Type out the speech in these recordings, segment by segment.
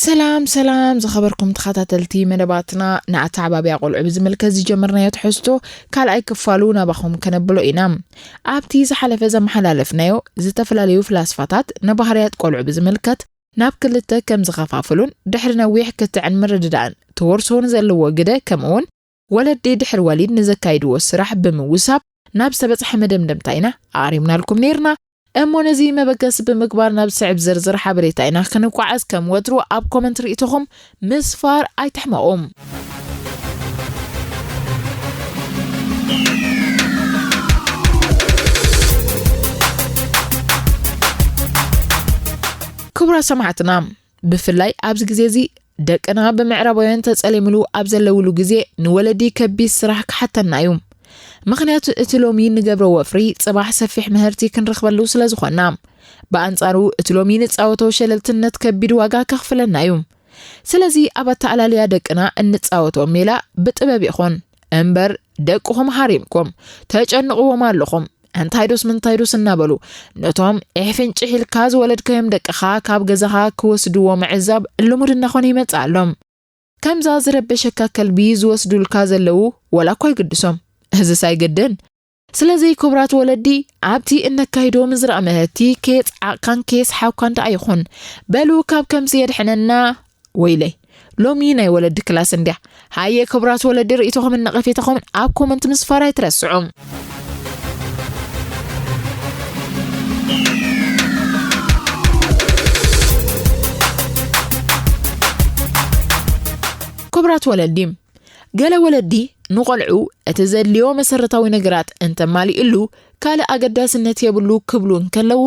ሰላም ሰላም ዝኸበርኩም ተኸታተልቲ መደባትና፣ ንኣተዓባብያ ቆልዑ ብዝምልከት ዝጀመርናዮ ትሕዝቶ ካልኣይ ክፋሉ ናባኹም ከነብሎ ኢና። ኣብቲ ዝሓለፈ ዘመሓላለፍናዮ፣ ዝተፈላለዩ ፍላስፋታት ንባህርያት ቆልዑ ብዝምልከት ናብ ክልተ ከም ዝኸፋፍሉን ድሕሪ ነዊሕ ክትዕን ምርድዳእን ትወርሶ ንዘለዎ ግደ፣ ከምኡውን ወለዲ ድሕሪ ወሊድ ንዘካይድዎ ስራሕ ብምውሳብ ናብ ዝተበጽሐ መደምደምታ ኢና ኣቕሪብናልኩም ነይርና። እሞ ነዚ መበገሲ ብምግባር ናብ ዝስዕብ ዝርዝር ሓበሬታ ኢና ክንቋዓዝ። ከም ወትሩ ኣብ ኮመንት ርእይቶኹም ምስፋር ኣይትሕመቑ። ክቡራት ሰማዕትና፣ ብፍላይ ኣብዚ ግዜ እዚ ደቅና ብምዕራባውያን ተጸሊምሉ ኣብ ዘለውሉ ግዜ፣ ንወለዲ ከቢድ ስራሕ ክሓተና እዩ። ምኽንያቱ እቲ ሎሚ ንገብሮ ወፍሪ ጽባሕ ሰፊሕ ምህርቲ ክንረኽበሉ ስለ ዝኾንና። ብኣንጻሩ እቲ ሎሚ ንጻወቶ ሸለልትነት ከቢድ ዋጋ ከኽፍለና እዩ። ስለዚ ኣብ ኣተኣላልያ ደቅና እንጻወቶ ሜላ ብጥበብ ይኹን እምበር፣ ደቅኹም ሃሪምኩም ተጨንቕዎም ኣለኹም። እንታይ ዶስ ምንታይ ዶስ እናበሉ ነቶም ኤሕፍንጭሕ ኢልካ ዝወለድካዮም ደቅኻ ካብ ገዛኻ ክወስድዎ ምዕዛብ ልሙድ እናኾነ ይመጽእ ኣሎ። ከምዛ ዝረበሸካ ከልቢ ዝወስዱልካ ዘለዉ ወላ እኳ ይግድሶም። እዝስ ኣይግድን። ስለዚ ክቡራት ወለዲ፣ ኣብቲ እነካይዶ ምዝራእ ምህርቲ ከየጽዓቕካን ከየስሓብካን ደኣ ይኹን። በሉ ካብ ከምዚ የድሕነና። ወይለይ፣ ሎሚ ናይ ወለዲ ክላስ እንድያ። ሃየ ክቡራት ወለዲ፣ ርእይቶኹምን ነቐፌታኹምን ኣብ ኮመንት ምስፋር ኣይትረስዑ። ክቡራት ወለዲ፣ ገለ ወለዲ ንቖልዑ እቲ ዘድልዮ መሰረታዊ ነገራት እንተማሊእሉ፣ ካልእ ኣገዳስነት የብሉ ክብሉ እንከለዉ፣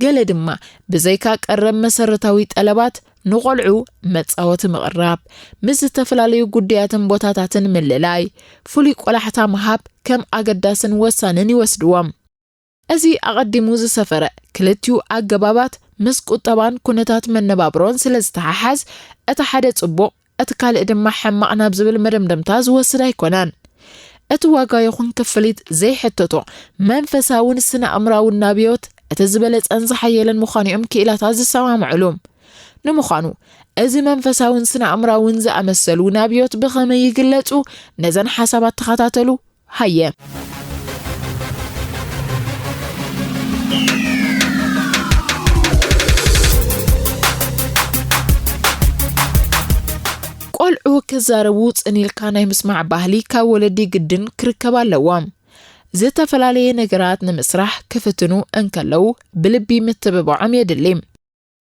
ገለ ድማ ብዘይካ ቀረብ መሰረታዊ ጠለባት ንቖልዑ መጻወቲ ምቕራብ፣ ምስ ዝተፈላለዩ ጉዳያትን ቦታታትን ምልላይ፣ ፍሉይ ቆላሕታ ምሃብ ከም ኣገዳስን ወሳንን ይወስድዎም። እዚ ኣቐዲሙ ዝሰፈረ ክልቲኡ ኣገባባት ምስ ቁጠባን ኩነታት መነባብሮን ስለ ዝተሓሓዝ፣ እቲ ሓደ ጽቡቕ፣ እቲ ካልእ ድማ ሕማቕ ናብ ዝብል መደምደምታ ዝወስድ ኣይኮነን። እቲ ዋጋ ይኹን ክፍሊት ዘይሕተቶ መንፈሳውን ስነ ኣእምራውን ናብዮት እቲ ዝበለጸን ዝሓየለን ምዃኑ እዮም ክኢላታት ዝሰማምዕሉ። ንምዃኑ፣ እዚ መንፈሳውን ስነ ኣእምራውን ዝኣመሰሉ ናብዮት ብኸመይ ይግለጹ? ነዘን ሓሳባት ተኸታተሉ። ሃየ። ቆልዑ ክዛረቡ ጽን ኢልካ ናይ ምስማዕ ባህሊ ካብ ወለዲ ግድን ክርከብ ኣለዎ። ዝተፈላለየ ነገራት ንምስራሕ ክፍትኑ እንከለዉ ብልቢ ምትብባዖም የድሊ።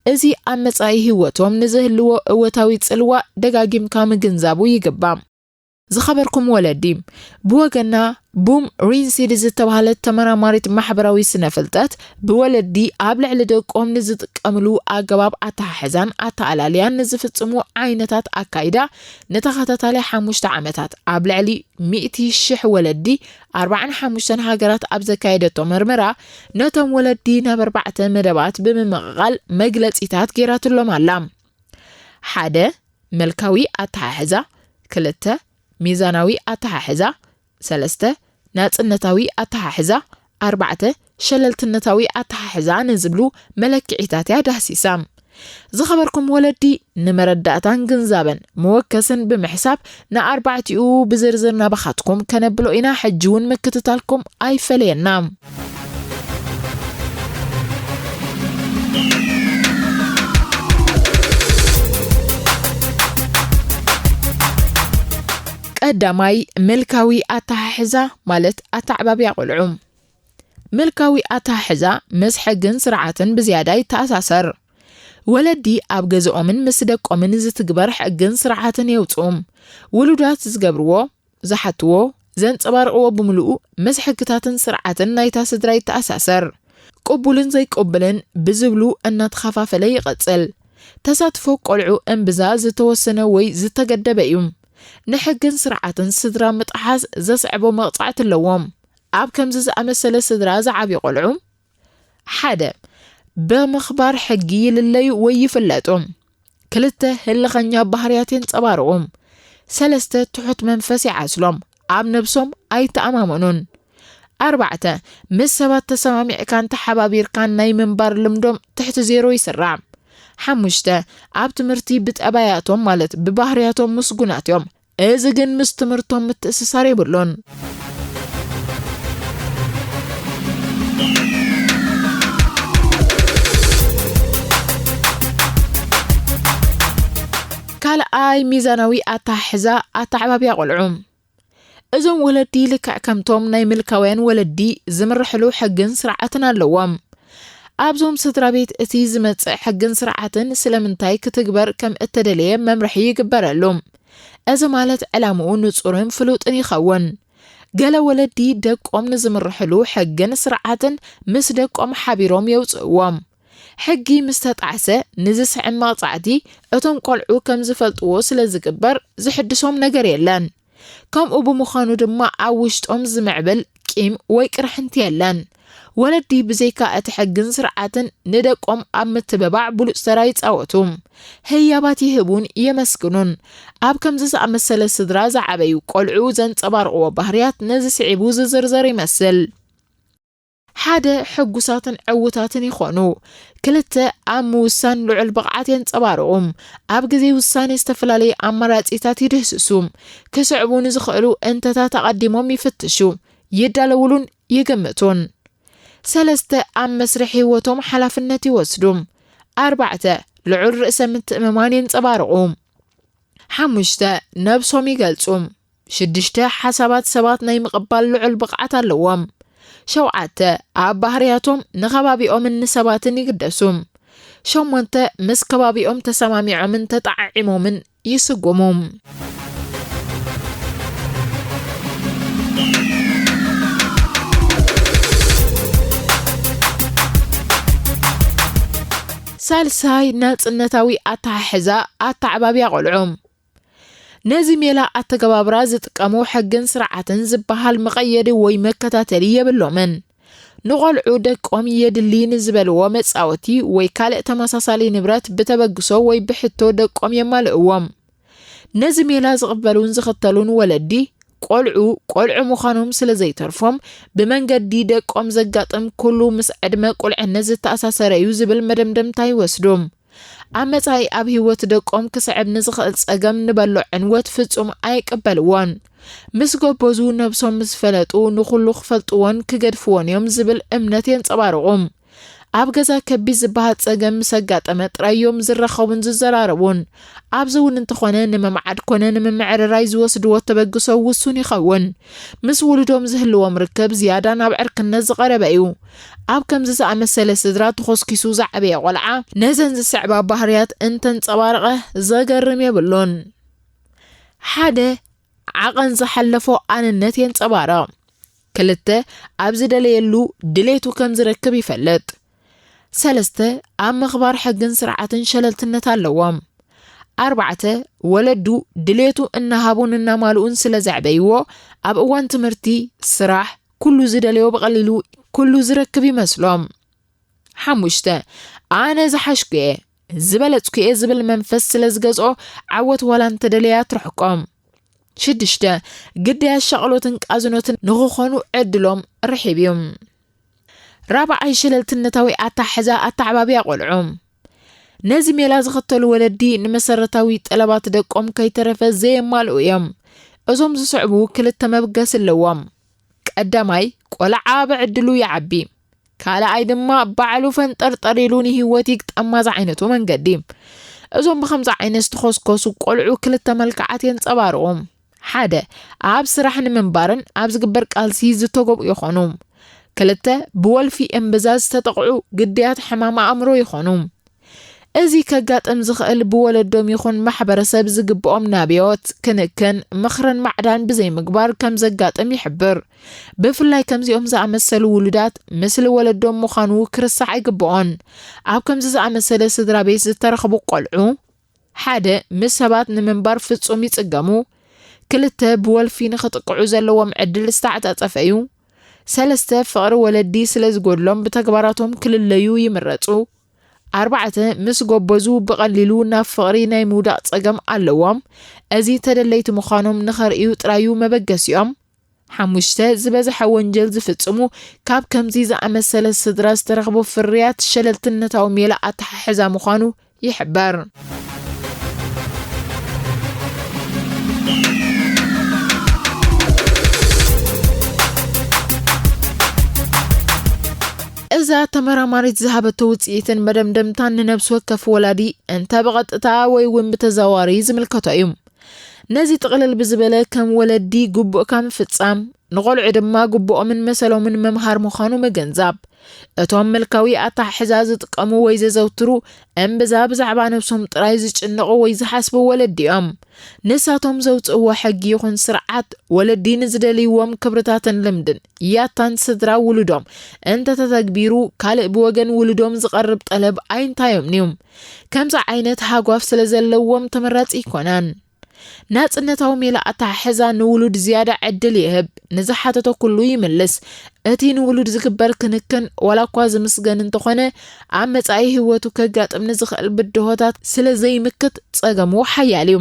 እዚ ኣብ መጻኢ ህይወቶም ንዝህልዎ እወታዊ ጽልዋ ደጋጊምካ ምግንዛቡ ይግባእ። ዝኸበርኩም ወለዲ፣ ብወገና ቡም ሪንሲድ ዝተባህለት ተመራማሪት ማሕበራዊ ስነ ፍልጠት፣ ብወለዲ ኣብ ልዕሊ ደቆም ንዝጥቀምሉ ኣገባብ ኣተሓሕዛን ኣተኣላልያን ንዝፍጽሙ ዓይነታት ኣካይዳ ንተኸታታሊ ሓሙሽተ ዓመታት ኣብ ልዕሊ ሚእቲ ሽሕ ወለዲ ኣርባዓን ሓሙሽተን ሃገራት ኣብ ዘካየደቶ መርመራ፣ ነቶም ወለዲ ናብ ኣርባዕተ መደባት ብምምቕቓል መግለጺታት ገይራትሎም ኣላ። ሓደ፣ መልካዊ ኣተሓሕዛ፣ ክልተ፣ ሚዛናዊ ኣተሓሕዛ፣ ሰለስተ፣ ናጽነታዊ ኣተሓሕዛ፣ ኣርባዕተ፣ ሸለልትነታዊ ኣተሓሕዛ ንዝብሉ መለክዒታት እያ ዳህሲሳ። ዝኸበርኩም ወለዲ፣ ንመረዳእታን ግንዛበን መወከስን ብምሕሳብ ንኣርባዕቲኡ ብዝርዝር ናባኻትኩም ከነብሎ ኢና። ሕጂ እውን ምክትታልኩም ኣይፈለየና። ቀዳማይ፣ ምልካዊ ኣተሓሕዛ ማለት ኣተዓባብያ ቆልዑ። ምልካዊ ኣተሓሕዛ ምስ ሕግን ስርዓትን ብዝያዳ ይተኣሳሰር። ወለዲ ኣብ ገዝኦምን ምስ ደቆምን ዝትግበር ሕግን ስርዓትን የውጽኡ። ውሉዳት ዝገብርዎ፣ ዝሓትዎ፣ ዘንጸባርቕዎ ብምሉኡ ምስ ሕግታትን ስርዓትን ናይታ ስድራ ይተኣሳሰር። ቅቡልን ዘይቅቡልን ብዝብሉ እናተኸፋፈለ ይቐጽል። ተሳትፎ ቆልዑ እምብዛ ዝተወሰነ ወይ ዝተገደበ እዩ። ንሕግን ስርዓትን ስድራ ምጥሓስ ዘስዕቦ መቕጻዕቲ ኣለዎም። ኣብ ከምዚ ዝኣመሰለ ስድራ ዝዓብዩ ቆልዑ፣ ሓደ፣ ብምኽባር ሕጊ ይልለዩ ወይ ይፍለጡ። ክልተ፣ ህልኸኛ ባህርያት የንጸባርቑ። ሰለስተ፣ ትሑት መንፈስ ይዓስሎም። ኣብ ነብሶም ኣይተኣማመኑን። ኣርባዕተ፣ ምስ ሰባት ተሰማሚዕካን ተሓባቢርካን ናይ ምንባር ልምዶም ትሕቲ ዜሮ ይስራዕ። ሓሙሽተ፣ ኣብ ትምህርቲ ብጠባያቶም ማለት ብባህርያቶም ምስጉናት እዮም። እዚ ግን ምስ ትምህርቶም ምትእስሳር የብሉን። ካልኣይ፣ ሚዛናዊ ኣተሓሕዛ ኣተዓባብያ ቆልዑ። እዞም ወለዲ ልክዕ ከምቶም ናይ ምልካውያን ወለዲ ዝምርሕሉ ሕግን ስርዓትን ኣለዎም። ኣብዞም ስድራ ቤት እቲ ዝመጽእ ሕግን ስርዓትን ስለምንታይ ክትግበር ከም እተደለየ መምርሒ ይግበረሉ። እዚ ማለት ዕላምኡ ንጹርን ፍሉጥን ይኸውን። ገለ ወለዲ ደቆም ንዝምርሕሉ ሕግን ስርዓትን ምስ ደቆም ሓቢሮም የውጽእዎም። ሕጊ ምስ ተጣዕሰ ንዝስዕብ መቕጻዕቲ እቶም ቆልዑ ከም ዝፈልጥዎ ስለ ዝግበር ዝሕድሶም ነገር የለን። ከምኡ ብምዃኑ ድማ ኣብ ውሽጦም ዝምዕብል ቂም ወይ ቅርሕንቲ የለን። ወለዲ ብዘይካ እቲ ሕግን ስርዓትን ንደቆም ኣብ ምትብባዕ ብሉጽ ተራ ይጻወቱ። ህያባት ይህቡን የመስግኑን። ኣብ ከምዚ ዝኣመሰለ ስድራ ዝዓበዩ ቆልዑ ዘንጸባርቕዎ ባህርያት ነዚ ስዒቡ ዝዝርዘር ይመስል። ሓደ፣ ሕጉሳትን ዕዉታትን ይኾኑ። ክልተ፣ ኣብ ምውሳን ልዑል ብቕዓት የንጸባርቑ። ኣብ ግዜ ውሳኔ ዝተፈላለዩ ኣማራጺታት ይድህስሱ። ክስዕቡ ንዝኽእሉ እንተታት ኣቐዲሞም ይፍትሹ፣ ይዳለውሉን ይግምቱን። ሰለስተ፣ ኣብ መስርሕ ህይወቶም ሓላፍነት ይወስዱ። ኣርባዕተ፣ ልዑል ርእሰ ምትእምማን የንጸባርቑ። ሓሙሽተ፣ ነብሶም ይገልጹ። ሽዱሽተ፣ ሓሳባት ሰባት ናይ ምቕባል ልዑል ብቕዓት ኣለዎም። ሸውዓተ፣ ኣብ ባህርያቶም ንኸባቢኦምን ንሰባትን ይግደሱ። ሸሞንተ፣ ምስ ከባቢኦም ተሰማሚዖምን ተጣዓዒሞምን ይስጉሙ። ሳልሳይ፣ ናጽነታዊ ኣተሓሕዛ ኣተዓባብያ ቆልዑ። ነዚ ሜላ ኣተገባብራ ዝጥቀሙ ሕግን ስርዓትን ዝበሃል መቐየዲ ወይ መከታተሊ የብሎምን። ንቆልዑ ደቆም የድሊ ንዝበልዎ መጻወቲ ወይ ካልእ ተመሳሳሊ ንብረት ብተበግሶ ወይ ብሕቶ ደቆም የማልእዎም። ነዚ ሜላ ዝቕበሉን ዝኽተሉን ወለዲ፣ ቆልዑ ቆልዑ ምዃኖም ስለ ዘይተርፎም፣ ብመንገዲ ደቆም ዘጋጥም ኩሉ ምስ ዕድመ ቁልዕነት ዝተኣሳሰረ እዩ ዝብል መደምደምታ ይወስዱ። ኣብ መጻኢ ኣብ ህይወት ደቆም ክስዕብ ንዝኽእል ጸገም ንበሎ ዕንወት ፍጹም ኣይቅበልዎን። ምስ ጎበዙ፣ ነብሶም ምስ ፈለጡ፣ ንኹሉ ክፈልጥዎን ክገድፍዎን እዮም ዝብል እምነት የንጸባርቑ። ኣብ ገዛ ከቢድ ዝበሃል ጸገም ምስ ኣጋጠመ ጥራይ እዮም ዝራኸቡን ዝዘራረቡን። ኣብዚ እውን እንተኾነ፣ ንምምዓድ ኮነ ንምምዕርራይ ዝወስድዎ ተበግሶ ውሱን ይኸውን። ምስ ውሉዶም ዝህልዎም ርክብ ዝያዳ ናብ ዕርክነት ዝቐረበ እዩ። ኣብ ከምዚ ዝኣመሰለ ስድራ ተኾስኪሱ ዝዓበየ ቆልዓ፣ ነዘን ዝስዕባ ባህርያት እንተንጸባረቐ ዘገርም የብሉን። ሓደ፣ ዓቐን ዝሓለፎ ኣነነት የንጸባርቕ። ክልተ፣ ኣብ ዝደለየሉ ድሌቱ ከም ዝረክብ ይፈልጥ። ሰለስተ፣ ኣብ ምኽባር ሕግን ስርዓትን ሸለልትነት ኣለዎም። ኣርባዕተ፣ ወለዱ ድሌቱ እናሃቡን እናማልኡን ስለ ዘዕበይዎ፣ ኣብ እዋን ትምህርቲ፣ ስራሕ፣ ኩሉ ዝደለዮ ብቐሊሉ ኩሉ ዝረክብ ይመስሎም። ሓሙሽተ፣ ኣነ ዝሓሽኩ እየ፣ ዝበለጽኩ እየ ዝብል መንፈስ ስለ ዝገዝኦ፣ ዓወት ዋላ እንተደለያ ትርሕቆም። ሽዱሽተ፣ ግዳያት ሻቕሎትን ቃዝኖትን ንኽኾኑ ዕድሎም ርሒብ እዩ። ራብዓይ፣ ሸለልትነታዊ ኣተሓሕዛ ኣተዓባብያ ቆልዑ። ነዚ ሜላ ዝኽተሉ ወለዲ ንመሰረታዊ ጠለባት ደቆም ከይተረፈ ዘየማልኡ እዮም። እዞም ዝስዕቡ ክልተ መብገሲ ኣለዎም። ቀዳማይ፣ ቆልዓ ብዕድሉ ይዓቢ። ካልኣይ ድማ፣ ባዕሉ ፈንጠርጠር ኢሉ ንህይወት ይግጠማ ዝዓይነቱ መንገዲ። እዞም ብኸምዚ ዓይነት ዝተኾስኮሱ ቆልዑ ክልተ መልክዓት የንጸባርቑ። ሓደ፣ ኣብ ስራሕ ንምንባርን ኣብ ዝግበር ቃልሲ ዝተጎብኡ ይኾኑ። ክልተ፣ ብወልፊ እምብዛ ዝተጠቕዑ ግዳያት ሕማም ኣእምሮ ይኾኑ። እዚ ከጋጥም ዝኽእል ብወለዶም ይኹን ማሕበረሰብ ዝግብኦም ናብዮት፣ ክንክን፣ ምኽርን ማዕዳን ብዘይምግባር ከም ዘጋጥም ይሕብር። ብፍላይ ከምዚኦም ዝኣመሰሉ ውሉዳት ምስሊ ወለዶም ምዃኑ ክርሳዕ ኣይግብኦን። ኣብ ከምዚ ዝኣመሰለ ስድራ ቤት ዝተረኽቡ ቆልዑ፣ ሓደ፣ ምስ ሰባት ንምንባር ፍጹም ይጽገሙ። ክልተ፣ ብወልፊ ንኽጥቅዑ ዘለዎም ዕድል ዝተዓጻጸፈ እዩ። ሰለስተ፣ ፍቕሪ ወለዲ ስለ ዝጎድሎም ብተግባራቶም ክልለዩ ይምረጹ። ኣርባዕተ ምስ ጎበዙ ብቐሊሉ ናብ ፍቕሪ ናይ ምውዳቕ ጸገም ኣለዎም። እዚ ተደለይቲ ምዃኖም ንኸርእዩ ጥራዩ መበገሲኦም። ሓሙሽተ ዝበዝሐ ወንጀል ዝፍጽሙ ካብ ከምዚ ዝኣመሰለ ስድራ ዝተረኽቡ ፍርያት ሸለልትነታዊ ሜላ ኣተሓሕዛ ምዃኑ ይሕበር። እዛ ተመራማሪት ዝሃበቶ ውፅኢትን መደምደምታን ንነብሲ ወከፍ ወላዲ እንተ ብቐጥታ ወይ እውን ብተዘዋዋሪ ዝምልከቶ እዩ። ነዚ ጥቕልል ብዝበለ ከም ወለዲ ግቡእካ ምፍጻም፣ ንቖልዑ ድማ ግቡኦምን መሰሎምን መምሃር ምዃኑ ምግንዛብ። እቶም ምልካዊ ኣተሓሕዛ ዝጥቀሙ ወይ ዘዘውትሩ እምብዛ ብዛዕባ ነብሶም ጥራይ ዝጭነቑ ወይ ዝሓስቡ ወለዲ እዮም። ንሳቶም ዘውፅእዎ ሕጊ ይኹን ስርዓት ወለዲ ንዝደልይዎም ክብርታትን ልምድን ያታን ስድራ ውሉዶም እንተተተግቢሩ ካልእ ብወገን ውሉዶም ዝቐርብ ጠለብ ኣይንታዮምን እዩ። ከምዚ ዓይነት ሃጓፍ ስለ ዘለዎም ተመራፂ ኣይኮነን። ናጽነታዊ ሜላ ኣተሓሕዛ ንውሉድ ዝያዳ ዕድል ይህብ፣ ንዝሓተቶ ኩሉ ይምልስ። እቲ ንውሉድ ዝግበር ክንክን ዋላ እኳ ዝምስገን እንተኾነ ኣብ መጻኢ ህይወቱ ከጋጥም ንዝኽእል ብድሆታት ስለ ዘይምክት ጸገሙ ሓያል እዩ።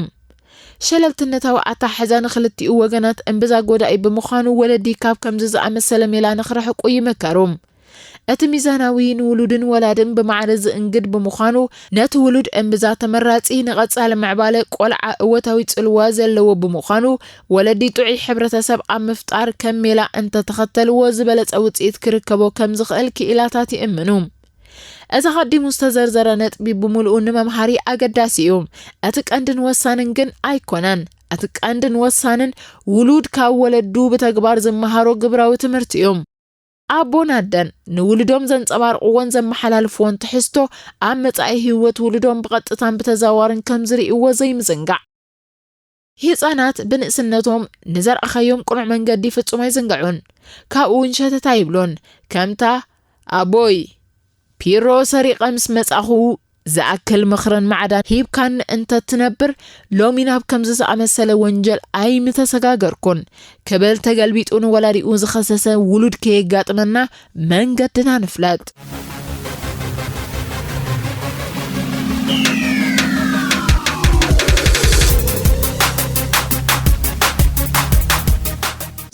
ሸለልትነታዊ ኣተሓሕዛ ንኽልቲኡ ወገናት እምብዛ ጎዳኢ ብምዃኑ ወለዲ ካብ ከምዚ ዝኣመሰለ ሜላ ንኽርሕቁ ይምከሩ። እቲ ሚዛናዊ ንውሉድን ወላድን ብማዕረ ዝእንግድ ብምዃኑ ነቲ ውሉድ እምብዛ ተመራጺ ንቐጻሊ ምዕባለ ቆልዓ እወታዊ ጽልዋ ዘለዎ ብምዃኑ ወለዲ ጥዑይ ሕብረተሰብ ኣብ ምፍጣር ከም ሜላ እንተተኸተልዎ ዝበለጸ ውጽኢት ክርከቦ ከም ዝኽእል ክኢላታት ይእምኑ። እዚ ቐዲሙ ዝተዘርዘረ ነጥቢ ብምሉኡ ንመምሃሪ ኣገዳሲ እዩ። እቲ ቀንድን ወሳንን ግን ኣይኮነን። እቲ ቀንድን ወሳንን ውሉድ ካብ ወለዱ ብተግባር ዝመሃሮ ግብራዊ ትምህርቲ እዩ። ኣቦን ኣደን ንውሉዶም ዘንጸባርቕዎን ዘመሓላልፍዎን ትሕዝቶ ኣብ መጻኢ ህይወት ውሉዶም ብቐጥታን ብተዘዋዋርን ከም ዝርእይዎ ዘይምዝንጋዕ። ህጻናት ብንእስነቶም ንዘርኣኻዮም ቅኑዕ መንገዲ ፍጹም ኣይዝንግዑን። ካብኡ እውን ሸተት ኣይብሉን። ከምታ ኣቦይ ፒሮ ሰሪቐ ምስ መጻኹ ዝኣክል ምኽርን ማዕዳን ሂብካኒ እንተትነብር፣ ሎሚ ናብ ከምዚ ዝኣመሰለ ወንጀል ኣይምተሰጋገርኩን ክብል ተገልቢጡ ንወላዲኡ ዝኸሰሰ ውሉድ ከየጋጥመና መንገድና ንፍለጥ።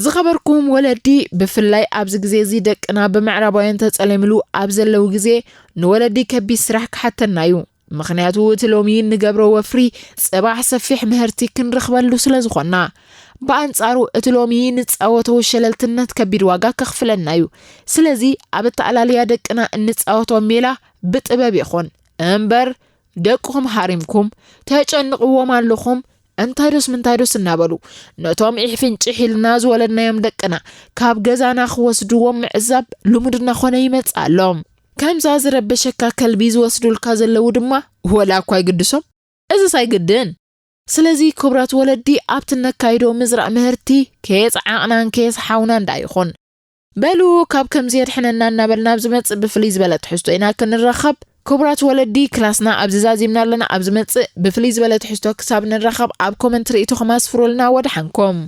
ዝኸበርኩም ወለዲ፣ ብፍላይ ኣብዚ ግዜ እዚ ደቅና ብምዕራባውያን ተጸሊምሉ ኣብ ዘለዉ ግዜ፣ ንወለዲ ከቢድ ስራሕ ክሓተና እዩ። ምኽንያቱ እቲ ሎሚ እንገብሮ ወፍሪ ጽባሕ ሰፊሕ ምህርቲ ክንረኽበሉ ስለ ዝኾንና። ብኣንጻሩ እቲ ሎሚ ንጻወቶ ሸለልትነት ከቢድ ዋጋ ከኽፍለና እዩ። ስለዚ ኣብ ኣተኣላልያ ደቅና እንጻወቶ ሜላ ብጥበብ ይኹን እምበር ደቅኹም ሃሪምኩም ተጨንቕዎም ኣለኹም። እንታይ ዶስ ምንታይ ዶስ እናበሉ ነቶም ዒሕፍንጭሕ ኢልና ዝወለድናዮም ደቅና ካብ ገዛና ክወስድዎም ምዕዛብ ልሙድ እናኾነ ይመጽእ ኣሎ። ከምዛ ዝረበሸካ ከልቢ ዝወስዱልካ ዘለዉ ድማ ወላ እኳ ይግድሶም፣ እዝስ ኣይግድን። ስለዚ ክቡራት ወለዲ ኣብቲ ነካይዶ ምዝራእ ምህርቲ ከየጸዓቕናን ከየሰሓውናን ደኣ ይኹን። በሉ ካብ ከምዚ የድሕነና እናበልና ኣብ ዝመጽእ ብፍልይ ዝበለ ትሕዝቶ ኢና ክንራኸብ። ክቡራት ወለዲ ክላስና ኣብዚ ዛዚምና ኣለና። ኣብ ዝመጽእ ብፍልይ ዝበለ ትሕዝቶ ክሳብ ንራኸብ ኣብ ኮመንት ርእይቶኹም ኣስፍሩልና። ወደሓንኩም።